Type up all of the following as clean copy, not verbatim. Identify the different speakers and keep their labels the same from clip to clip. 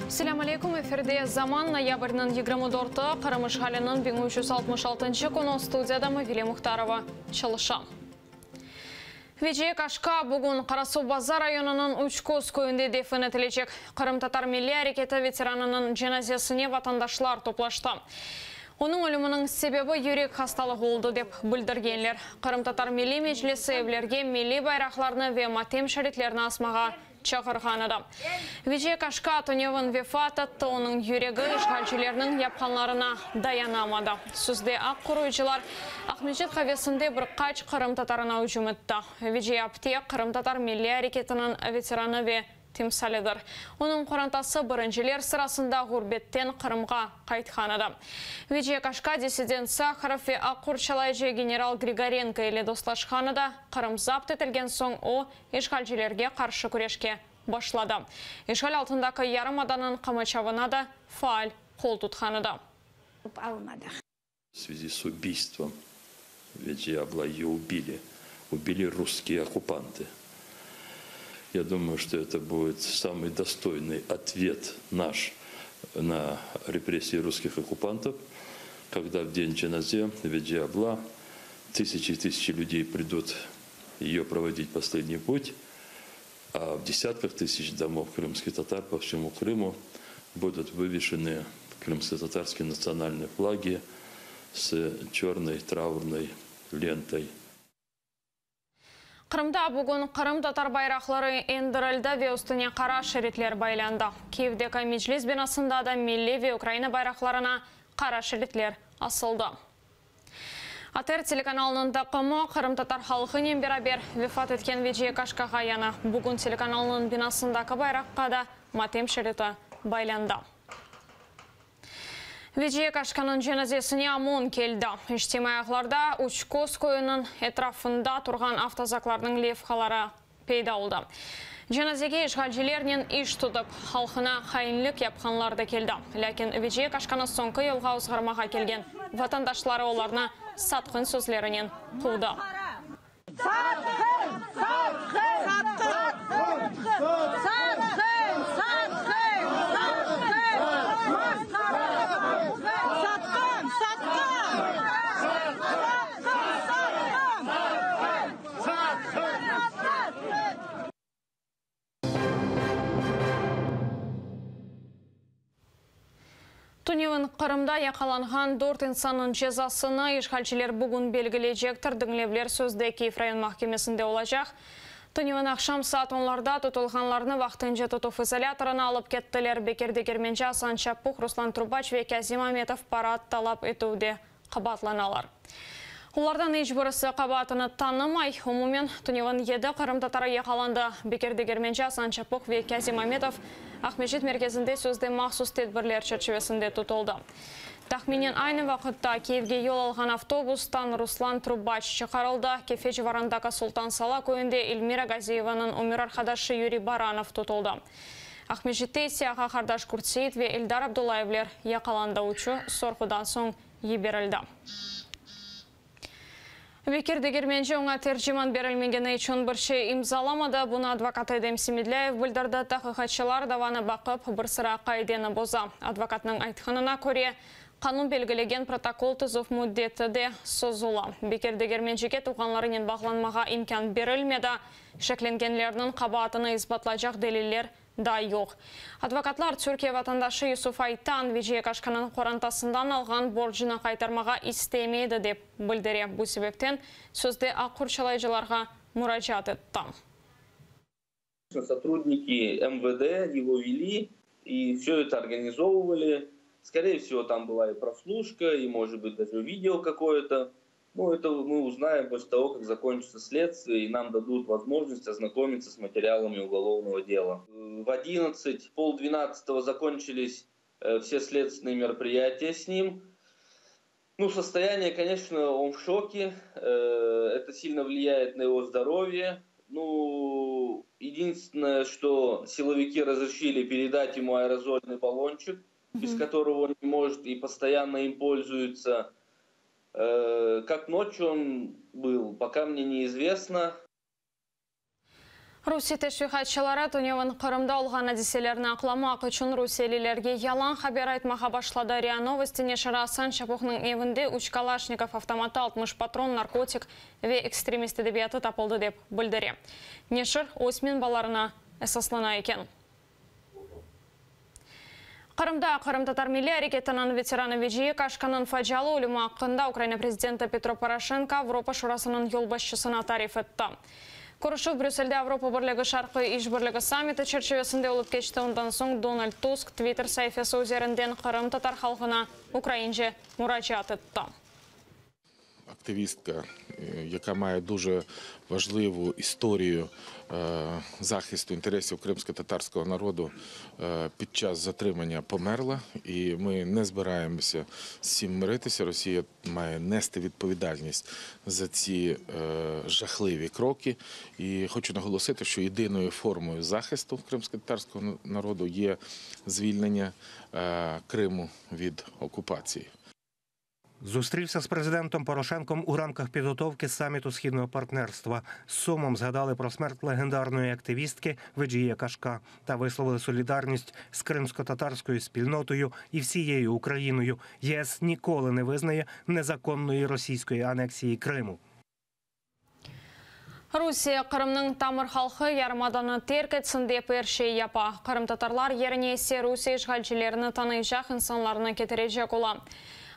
Speaker 1: Selâm aleyküm, efirde Zaman, noyabrniñ 24-i, Qırım işğaliniñ 1366-ncı künü, studiyada Mavile Muhtarova çalışa. Veciye Kaşka bugün Qarasuvbazar rayonınıñ Üç Köz köyünde defin etilecek. Qırımtatar milliy areketi veteranınıñ cenazesine vatandaşlar toplaştı. Onıñ ölüminiñ sebebi yürek hastalığı oldı, dep bildirgenler. Qırımtatar Milliy Meclisi evlerge milliy bayraqlarnı ve matem şeritlerini asmağa çağırğan edi. Veciye Kaşka tünevin vefat etti, onıñ yüregi işğalcilerniñ yapqanlarına dayanamadı. Sözde aq qoruyıcılar Aqmescit qavesinde bir qaç qırımtatarına ücüm etti. Veciye apte qırımtatar milliy areketiniñ veteranı ve timsalidir. Onıñ qorantası birinciler sırasında ğurbetten Qırımğa qaytqan edi. Veciye Kaşka dissident Saharov ve aq qorçalayıcı general Grigorenko ile dostlaşqan edi. Qırım zapt etilgen soñ o, işğalcilerge qarşı küreşke başladı. İşğal altındaki yarımadanıñ qamaçavına da faal qol tutqan edi.
Speaker 2: В связи с убийством Veciye abla, ее убили, убили русские оккупанты. Я думаю, что это будет самый достойный ответ наш на репрессии русских оккупантов, когда в день cenaze Veciye abla тысячи и тысячи людей придут ее проводить последний путь, а в десятках тысяч домов крымских татар по всему Крыму будут вывешены крымско-татарские национальные флаги с черной траурной лентой.
Speaker 1: Qırımda bugün qırımtatar bayraqları endirildi ve üstüne qara şeritler baylandı. Kiyevdeki Meclis binasında da milliy ve Ukraina bayraqlarına qara şeritler asıldı. ATR telekanalınıñ taqımı qırımtatar halqınen beraber vefat etken Veciye Kaşkağa yana. Bugün telekanalnıñ binasındaki bayraqqa da matem şeriti baylandı. Veciye Kaşkanıñ cenazesine OMON keldi. İçtimaiy ağlarda Üç Köz köyüniñ etrafında turğan avtozaklarnıñ levhaları peyda oldı. Cenazege işğalcilernen iş tutıp, halqına hainlik yapqanlar da keldi. Lâkin Veciye Kaşkanı soñki yolğa ozğarmağa kelgen vatandaşları olarnı satqın sözlerinen quvdı.
Speaker 3: Satqın! Satqın! Satqın! Satqın! Satqın! Satqın! Masqara! Satqın! Satqın! Satqın! Satqın!
Speaker 1: Tünevin Qırımda yaqalanğan dört insannıñ cezasını işğalciler bugün belgileycektir. Diñlevler sözde Kiyev rayon mahkemesinde olacaq. Tünevin aqşam saat onlarda tutulğanlarnı vaqtınca tutuv izolâtorına alıp kettiler. Bekir Degermenci, Asan Çapuh, Ruslan Trubaç ve Kâzim Ametov para talap etüvde qabaatlanalar. Olardan iç birisi qabaatını tanımay. Umumen, tünevin yedi qırımtatarı yaqalandı. Bekir Degermenci, Asan Çapuh ve Kâzim Ametov Aqmescit merkezinde sözde mahsus tedbirler çerçivesinde tutuldı. Tahminen aynı vaqıtta Kiyevge yol alğan avtobustan Ruslan Trubaç çıqarıldı. Kefe civarındaki Sultan Sala köyünde Elmira Gaziyevanıñ ömür arqadaşı Yuriy Baranov tutuldı. Aqmescitte ise ağa-qardaş Kurtseit ve Eldar Abdullayevler yaqalandı, üçü sorğudan soñ yiberildi. Bekir Degermenci oña terciman berilmegeni içün bir şey imzalamadı, bunı advokatı Edem Semedlâyev bildirdi. Taqiqatçılar davanı baqıp, bir sıra qaideni boza. Advokatnıñ aytqanına köre, qanun belgilegen protokol tizüv müddeti de sozula. Bekir Degermencige tuvğanlarınen bağlanmağa imkân berilmedi, Şeklengenlerniñ qabaatını isbatlacaq deliller daa yoq. Advokatlar Türkiye vatandaşı Yusuf Aytan Veciye Kaşkanıñ qorantasından alğan borcunı qaytarmağa istemedi, dep bildire. Bu sebepten sözde aq qorçalayıcılarğa muracaat etti.
Speaker 4: Sotrudniki MVD его вели и все это организовывали. Скорее всего, там была и прослушка, и, может быть, даже видео какое-то. Ну, это мы узнаем после того, как закончится следствие, и нам дадут возможность ознакомиться с материалами уголовного дела. В 11, полдвенадцатого закончились все следственные мероприятия с ним. Ну, состояние, конечно, он в шоке. Это сильно влияет на его здоровье. Ну, единственное, что силовики разрешили передать ему аэрозольный баллончик, без которого он не может и постоянно им пользуется. Э, как ночью он был, пока мне неизвестно.
Speaker 1: Rusiye teşviqatçıları tünevin Qırımda olğan adiselerni aqlamaq içün rusiyelilerge yalan haber aytmağa başladı. RIA Novosti neşiri Asan Çapuhnıñ evinde üç Kalaşnikov avtomatı, 60 patron, narkotik ve ekstremist edebiyatı tapıldı, dep bildire. Neşir öz menbalarına esaslana eken. Qırımda qırımtatar milliy areketiniñ veteranı Veciye Kaşkanıñ facialı ölümi aqqında Ukraina prezidenti Petro Poroşenko Avropa Şurasınıñ yolbaşçısına tarif etti. Körüşüv Brüsselde Avropa Birligi Şarqiy işbirligi sammiti çerçivesinde olıp keçti. Ondan soñ Donald Tusk Twitter saifesi üzerinden qırımtatar halqına ukraince muracaat etti.
Speaker 5: Aktivistka, яка має дуже важливу історію захисту інтересів кримсько-татарського народу, під час затримання померла, і ми не збираємося з цим миритися. Росія має нести відповідальність за ці жахливі кроки. І хочу наголосити, що єдиною формою захисту кримсько-татарського народу є звільнення Криму від окупації.
Speaker 6: Зустрівся з президентом Порошенком у рамках підготовки саміту Східного партнерства. З сумом згадали про смерть легендарної активістки Веджіє Кашка та висловили солідарність з кримсько-татарською спільнотою і всією Україною. ЄС ніколи не визнає незаконної російської анексії Криму.
Speaker 1: Rusiye Qırımnıñ tamır halqı yarımadanı terk etsin dep er şey yapa. Qırımtatarlar yerine ise Rusiye işğalcilerini tanıycaq insanlarnı ketirecek ola.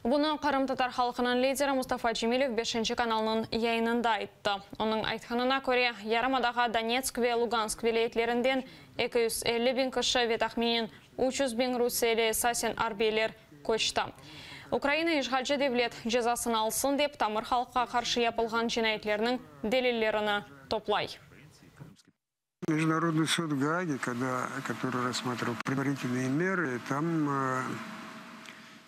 Speaker 1: Bunı qırımtatar halqınıñ lideri Mustafa Cemilev Beşinci kanalnıñ yayınında ayttı. Onıñ aytqanına köre, yarımadağa Donetsk ve Lugansk vilâyetlerinden 250 biñ kişi ve tahminen 300 biñ rusiyeli, esasen arbiyler, köçti. Ukraina işğalci devlet cezasını alsın dep, tamır halqqa qarşı yapılğan cinayetlerniñ delillerini toplay.
Speaker 7: Международный суд в Гааге, когда, который рассматривал предварительные меры, там э,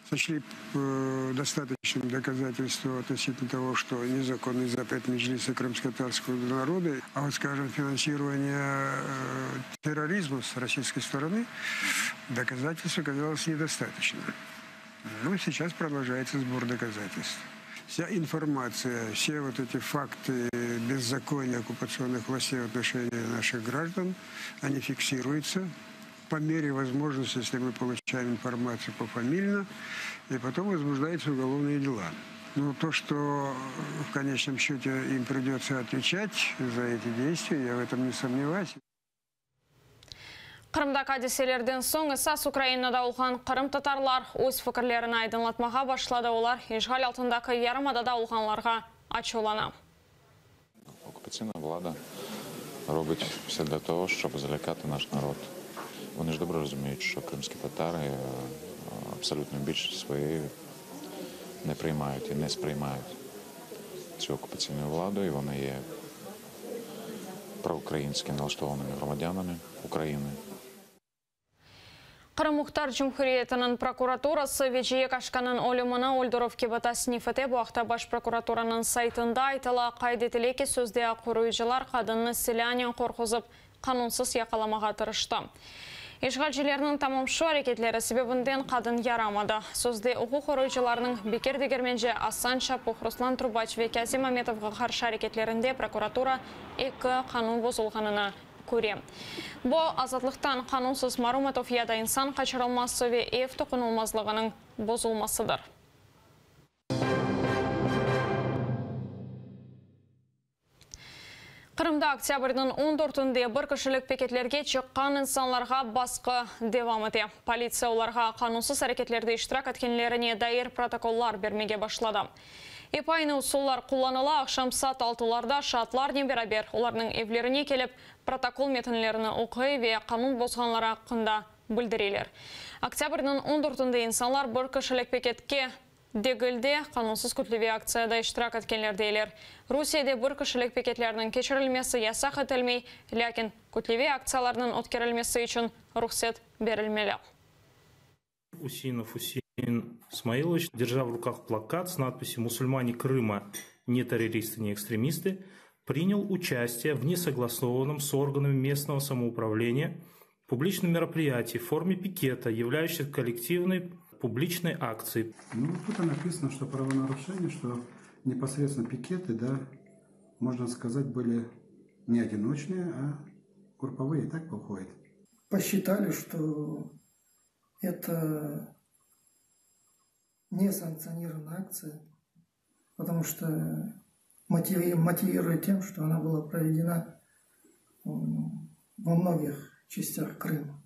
Speaker 7: сочли э, достаточным доказательства относительно того, что незаконный запрет Меджлиса крымско-татарского народа, а вот, скажем, финансирование э, терроризма с российской стороны, доказательств оказалось недостаточно. Ну, сейчас продолжается сбор доказательств. Вся информация, все вот эти факты беззакония оккупационных властей в отношении наших граждан, они фиксируются по мере возможности, если мы получаем информацию пофамильно, и потом возбуждаются уголовные дела. Ну, то, что в конечном счете им придется отвечать за эти действия, я в этом не сомневаюсь.
Speaker 1: Qırımdaki adiselerden soñ esas Ukrainada olğan qırımtatarlar öz fikirlerini aydınlatmağa başladı. Olar işğal altındaki yarımadada olğanlarğa açuvlana.
Speaker 8: Окупаційна влада робить все для того, щоб залякати наш народ. Вони ж добре розуміють, що кримські татари е, абсолютно більшість своєю не приймають і не сприймають цю окупаційну владу, і вони є проукраїнськи налаштованими громадянами України.
Speaker 1: Qırım Muhtar Cumhuriyetiniñ prokuraturası Veciye Kaşkanıñ ölümini öldürüv kibi tasnif ete. Bu aqta Baş prokuraturanıñ saytında aytıla. Qayd etile ki, sözde aq qoruyıcılar qadınnı silânen qorquzıp, qanunsız yaqalamağa tırıştı. İşğalcilerniñ tamam şu areketleri sebebinden qadın yaramadı. Sözde uquq qoruyıcılarnıñ Bekir Degermenci, Asan Çapuh, Ruslan Trubaç ve Kâzim Ametovğa qarşı areketlerinde prokuratura eki qanun bozulğanını köre. Bu, azatlıqtan qanunsız marum etüv ya da insan qaçırılması ve ev toqunılmazlığınıñ bozulmasıdır. Qırımda oktâbrniñ on dörtünde bir kişilik piketlerge çıqqan insanlarğa basqı devam ete. Politsiya olarğa qanunsız areketlerde iştirak etkenlerine dair protokollar bermege başladı. Ep aynı usullar qullanıla, aqşam saat altılarda şaatlarnen beraber olarnıñ evlerine kelip, protokol metinlerini oquy ve qanun bozğanları aqqında bildireler. Oktâbrniñ on dörtünde insanlar bir kişilik piketke degil de, qanunsız kütleviy aktsiyada iştirak etkenler deyler. Rusiyede bir kişilik piketlerniñ keçirilmesi yasaq etilmey, lâkin kütleviy aktsiyalarnıñ ötkerilmesi içün ruhset berilmeli.
Speaker 9: Usinov Usein Smailoviç, держа в руках плакат с надписью «Мусульмане Крыма не террористы, не экстремисты», Принял участие в несогласованном с органами местного самоуправления публичном мероприятии в форме пикета, являющейся коллективной публичной акцией.
Speaker 10: Ну, тут написано, что правонарушение, что непосредственно пикеты, да, можно сказать, были не одиночные, а групповые, так выходит.
Speaker 11: Посчитали, что это несанкционированная акция, потому что мотивирует тем, что она была проведена во многих частях Крыма.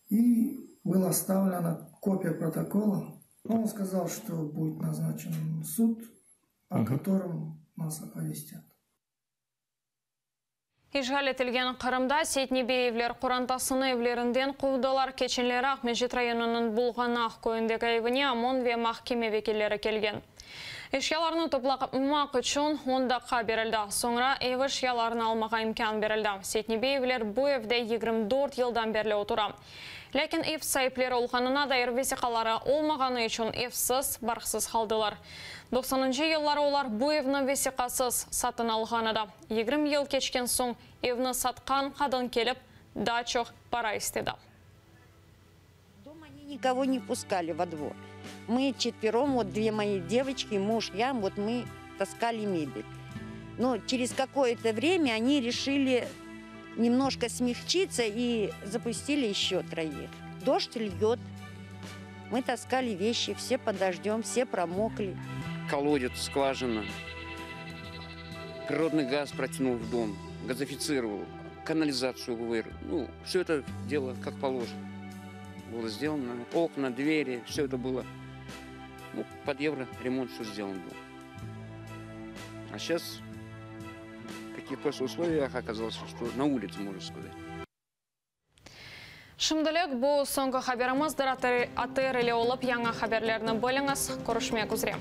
Speaker 11: И была оставлена копия протокола. Он сказал, что будет назначен суд, о угу. котором нас оповестят.
Speaker 1: İşğal etilgen Qırımda Seytnebiyevler qorantasını evlerinden quvdılar. Keçenleri Aqmescit rayonınıñ Bulğanaq köyündeki evine OMON ve mahkeme vekilleri kelgen. Eşyalarnı toplamaq içün on daqqa berildi. Soñra ev eşyalarını almağa imkân berildi. Seytnebiyevler bu evde 24 yıldan berli otura. Lâkin ev saipleri olğanına dair vesiqaları olmağanı içün evsiz, barqsız qaldılar. Doqsanıncı yılları olar bu evni vesiqasız satın alğan edi. 20 yıl keçken soñ evni satqan qadın kelip, daa çoq para istedi.
Speaker 12: Дома они никого не пускали во двор. Мы четвером, вот две мои девочки, муж, я, вот мы таскали мебель. Но через какое-то время они решили немножко смягчиться и запустили еще троих. Дождь льет, мы таскали вещи, все под дождем, все промокли.
Speaker 13: Колодец, скважина, природный газ протянул в дом, газифицировал, канализацию вырыл. Ну, все это дело как положено было сделано. Окна, двери, все это было ну, под евро ремонт все сделан был. А сейчас в таких просто условиях оказалось, что на улице, можно сказать.
Speaker 1: Şimdilik bu soñki haberimizdir. ATR ile olıp yañı haberlerni biliñiz. Körüşmek üzere.